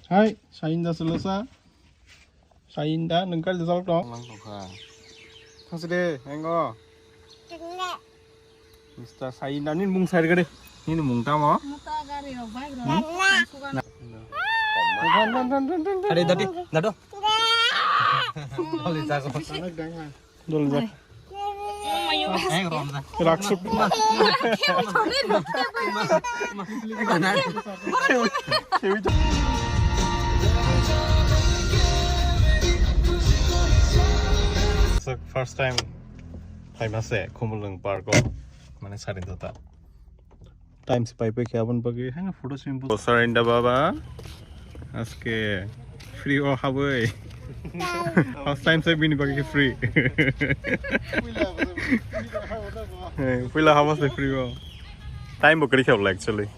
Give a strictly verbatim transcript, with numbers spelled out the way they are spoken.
Hai, Sainda sulusa. Sainda, nung kali jol tong? Lang tongkha. Thangsi de, engo. Mister Sainda, nini mung sai gade. Nini mung tamo? Muta gari rok, bike rok. Dhan, dhan, dhan, dhan, dhan. Ade, dade, dado. Dole jago. Dole jago. Raksuk. First time phaima se Khumulwng park o, mane Sarinda ta. Time se pai pai khe aboni bagwi haino photo simi bo. Sarinda baba, aske free o habwi. First time se bini bagwi free. Puila habo se free o. Time bo kwrwi khe actually.